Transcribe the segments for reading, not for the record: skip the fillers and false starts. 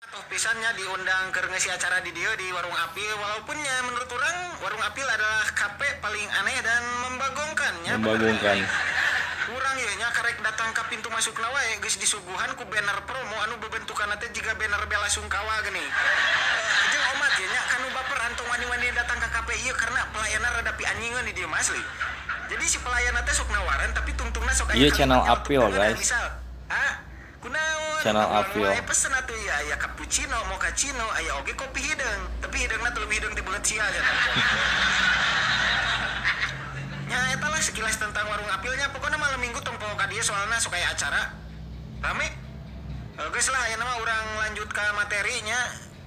Tuh pisan nya diundang ke ngisi acara di dieu di Warung Apil, walaupun nya menurut urang Warung Apil adalah kafe paling aneh dan membagongkan nya. Membagongkan. Urang ieu nya karek datang ka pintu masukna wae geus disuguhan ku banner promo anu bebentukan teh jiga banner bela sungkawa geuning. Jeung omat ye nya, kanu baperan tong wani-wani datang ka kafe ieu karena pelayanan rada pianjingeun di dieu mah, asli. Jadi si pelayan teh sok nawaran, tapi tungtungna sok aya Iya, channel kalimat Apil, nyeletuk. guys. Misal, "Ah, kunaon?" Channel Urang Apil. wae pesen atuh ya, aya cappuccino, mochaccino, aya oge kopi hideung. Tapi hideungna teu leuwih hideung ti beungeut sia cenah. Nya eta lah sekilas tentang Warung Apilnya. Pokoknya malam Minggu tong poho ka dieu, soalna sok aya acara. Rame. Geus lah, ayeuna mah urang lanjut ke materinya.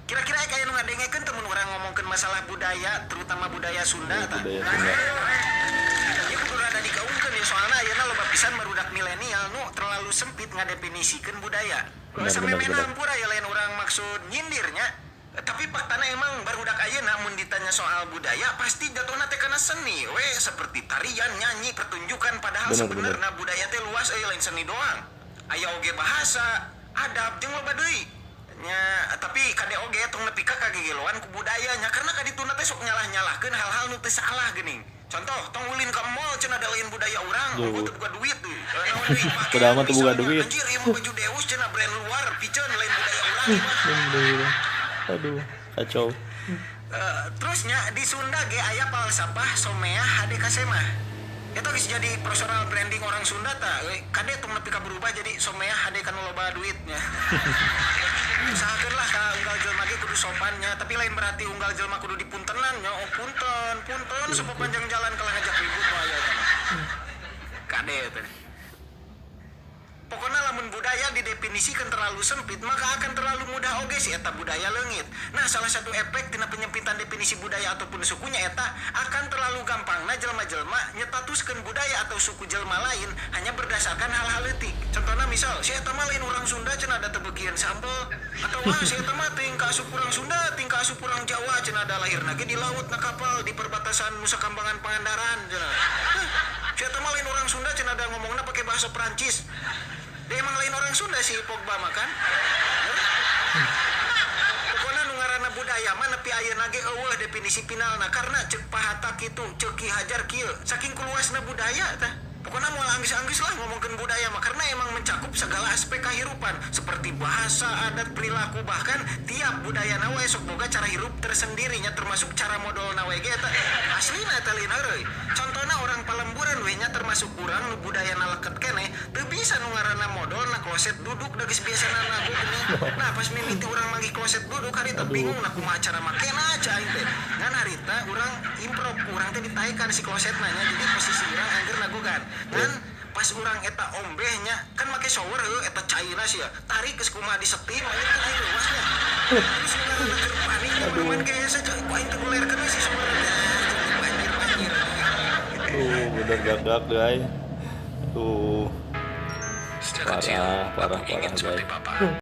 Kira-kira aya nu ngadengekeun teu mun urang ngomongkeun masalah budaya, terutama budaya Sunda tah? Budaya Sunda. Ieu kudu rada digaungkeun ya, soalna ayeuna loba pisan barudak milenial nu terlalu sempit ngadefinisikeun budaya. Benar, Samemehna benar. hampura ya, lain urang maksud nyindirnya. Tapi faktana emang barudak ayeuna mun ditanya soal budaya pasti jatuhna teh kana seni we, seperti tarian, nyanyi, pertunjukan, padahal sebenarnya budaya teh luas euy, lain seni doang. Aya oge bahasa, adab, jeung loba deui. Nya, tapi kade oge tong nepi ka kagegeloan ku budayanya, karena kadituna teh sok nyalah-nyalahkeun hal-hal nu teu salah geuning. Contoh, tong ulin ka mall cenah, da lain budaya urang, Duh. engko teu boga duit deui. Naon deui, pakaian Padahal mah teu boga misalnya. Duit. Anjir, ieu mah baju Deus cenah, brand luar, piceun lain budaya urang ieu mah. Lain budaya urang. Aduh, kacau. Terusnya di Sunda ge aya falsafah someah hade kasemah. Eta geus jadi personal branding orang Sunda tah. Euy, kade tong nepi ka berubah jadi someah hade kanu loba duitnya. Usahakeun lah ka unggal jelma ge kudu sopannya, tapi lain berarti unggal jelma kudu dipuntenan nya. Oh, punten, punten sepanjang jalan kalah ngajak ribut mah aya eta mah. Kade teh. Pokoknya lamun budaya didefinisikan terlalu sempit, maka akan terlalu mudah oge si eta budaya leungit. Nah, salah satu efek tina penyempitan definisi budaya ataupun sukunya eta akan terlalu gampang nah jelma-jelma nyetatuskeun budaya atau suku jelma lain hanya berdasarkan hal-hal leutik. Contohnya misal, si eta mah lain orang Sunda cenah, da teu beukieun sambel, atau wah, si eta mah teuing kaasup urang Sunda, teuing kaasup urang Jawa cenah, da lahirna ge di laut na kapal di perbatasan Nusa Kambangan Pangandaran cenah. Huh, si eta mah lain orang Sunda cenah, da ngomongna pakai bahasa Perancis. Dia emang lain orang Sunda si Pogba mah kan. Pokoknya nu ngaranna budaya mah nepi ayeuna ge euweuh definisi finalna, karena cek Pak Hatta kitu, cek Ki Hajar kieu, saking kuluasna budaya tah. Pokoknya moal anggeus-anggeus lah ngomongkeun budaya mah, karena emang mencakup segala aspek kehidupan seperti bahasa, adat, perilaku, bahkan tiap budaya we sok boga cara hirup tersendirinya, termasuk cara modolna we ge eta aslina eta lain heureuy. Contohna orang Palemburan we nya, termasuk urang nu budayana leket keneh, teu bisa nu ngaranna modol na kloset duduk, da geus biasana nagog geuning. Nah, pas mimiti urang manggih kloset duduk harita bingung nah kumaha cara makena aja aing teh. Ngan harita urang improv, urang teh ditaekan si klosetna nya, jadi posisi urang angger nagogan. Ngan pas urang eta ombehnya kan make shower heuh, eta cairna sia tarik geus kumaha disetim aing kan aing leuwasnya. Terus nu ngaranna keur panik mun ge hese ku aing teh golerkeun we si shower teh, banjir banjir. Aduh, bener gagak, guys. Tuh. Sejak Parah, kecil, parah, aku ingin parah, seperti guys. papa.